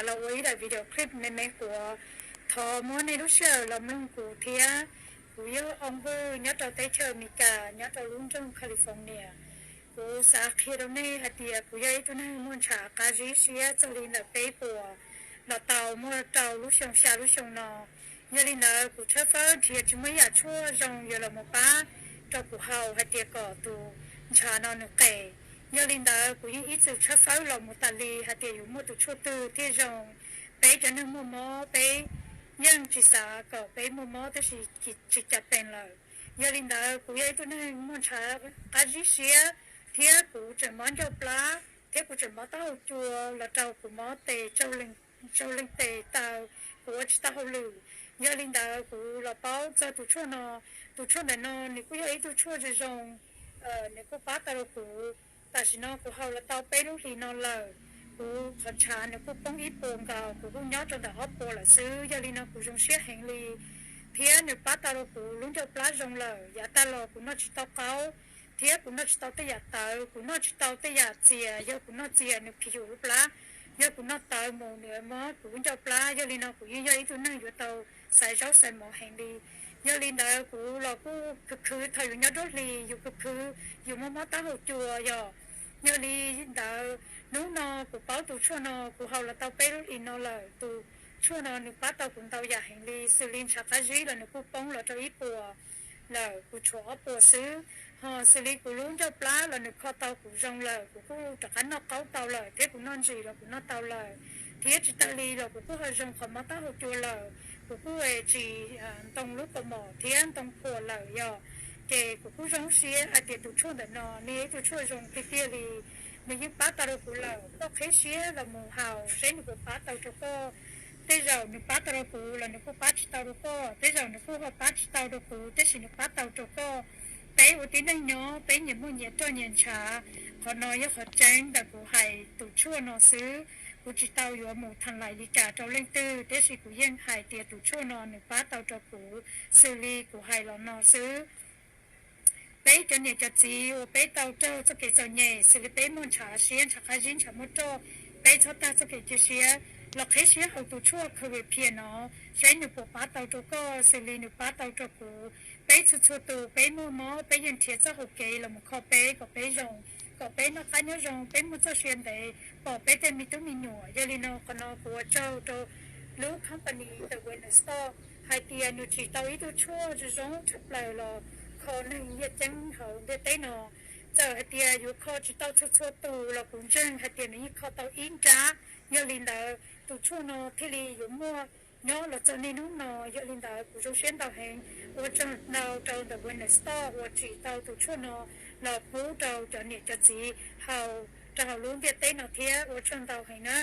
los ua ib daim video clip me me kuv thov muab nej lub sij hawm los mloog kuv thiab. Kuv yog Ooj Vwj nyob rau teb chaws Amelikas nyob rau lub nroog California. Kuv xav qhia rau nej hais tias kuv yog ib tug neeg muaj ntshav qab zib siab txog li ntawm peb puas los tau muaj rau lub xyoo xya lub xyoo no. Yog li ntawd kuv tshawb fawb nrhiav tsis muaj ib yam tshuaj zoo yuav los mus pab rau kuv haus hais tias kom tus ntshav no nws qes. Yog li ntawd kuv yeej ib txwm tshawb fawb los mus tas li hais tias yuav muaj tus tshuaj twg thiaj zoo. Peb cov neeg muaj mob peb yeej tsis xav kom peb muaj mob tab sis tsis cam pees lawm. Yog li ntawd kuv yog ib tug neeg muaj ntshav qab zib siab thiab kuv tseem mob ncauj plab thiab kuv tseem mob taub hau cua los rau kuv mob tes tsau leeg tes taw, kuv ua tsis tau hauj lwm. Yog li ntawd kuv los paub txog tus tshuaj no. Tus tshuaj ntawm no nws kuj yog ib tug tshuaj zoo zoo, nws kuj pab tau rau kuv. Tam sim no kuv haus los tau peb lub hlis no lawm. Kuv qhov ntshav nws kuj poob ib puas nkaus, kuv kuj nyob rau ntawm ob puas lawm xwb. Yog li no kuv zoo siab heev li thiab nws pab tau rau kuv lub ncauj plab zoo lawm. Yav tag los kuv noj tsis tau qaub thiab kuv noj tsis tau tej yam tawv, kuv noj tsis tau tej yam txias. Yog kuv noj txias nws phiv yus lub plab, yog kuv noj tawv mus nws mob kuv lub ncauj plab. Yog li no kuv yeej yog ib tug neeg yuav tau xaiv zaub xaiv mov heev li. Yog li ntawd kuv los kuj khwv khwv thaum yus nyob nruab hlis, yus khwv khwv, yus mob mob taub hau cua yom. Yog li ntawd hnub no kuv paub tus tshuaj no, kuv haus los tau peb lub hlis no lawm. Tus tshuaj no nws pab tau kuv ntau yam heev li, xws li ntshav qab zib los nws kuj poob los rau ib puas lawm, kuv tshuav ob puas xwb. Ho xws li kuv lub ncauj plab los nws kho tau kuv zoo lawm, kuv kuj rov qab noj qaub tau lawm thiab kuv noj ntsis los kuv noj tau lawm. Thiab tsis tag li los kuv kuj ho zoo qhov mob taub hau cua lawm, kuv kuj tsis ntoo lub kaus mom thiab ntoo phuam lawm yom. Ces kuv kuj zoo siab hais tias tus tshuaj ntawm no nws yog ib tug tshuaj zoo tiag tiag li, nws yeej pab tau rau kuv lawm. Koj qhib siab los mus haus seb nws puas pab tau rau koj. Tej zaum nws pab tau rau kuv los nws kuj pab tsis tau rau koj, tej zaum nws kuj ho pab tsis tau rau kuv tab sis nws pab tau rau koj. Peb ua tib neeg nyob peb nyias muaj nyias roj nyias ntshav. Qhov no yog qhov tseeb ntawm kuv hais tus tshuaj no xwb. Kuv tsis tau yuav mus tham lais li cas rau leej twg, tab sis kuv yeej hais tias tus tshuaj no nws pab tau rau kuv xws li kuv hais los no xwb. Peb cov niam cov txiv uas peb tau raug txoj kev txom nyem xws li peb muaj ntshav siab, ntshav qab zib, ntshav muaj roj, peb txhob tag txoj kev cia siab. Los qhib siab haus tus tshuaj Covid Pill no, saib nws puas pab tau rau koj xws li nws pab tau rau kuv. Peb txhua txhua tus peb muaj mob peb yeej nrhiav txoj hau kev los mus kho peb kom peb zoo, kom peb noj qab nyob zoo, peb muaj txoj sia ntev, pom peb tej me tub me nyuam. Yog li no qhov no kuv ua tsaug rau lub company The Wellness Store hais tias nws tsim tau ib tug tshuaj zoo zoo tshaj plaws los kho neeg yaj ceeb hauv ntiaj teb no. Txawm hais tias yuav kho tsis tau txhua txhua tus los kuv ntseeg hais tias nws yeej kho tau ib nrab. Yog li ntawd tus tshuaj no thiaj li yuav muaj nyob los txog niaj hnub no. Yog li ntawd kuv zoo siab ntau heev, ua tsaug ntau rau The Wellness Store uas tsim tau tus tshuaj no los pub rau cov niam cov txiv haus rau hauv lub ntiaj teb no thiab ua tsaug ntau heev na.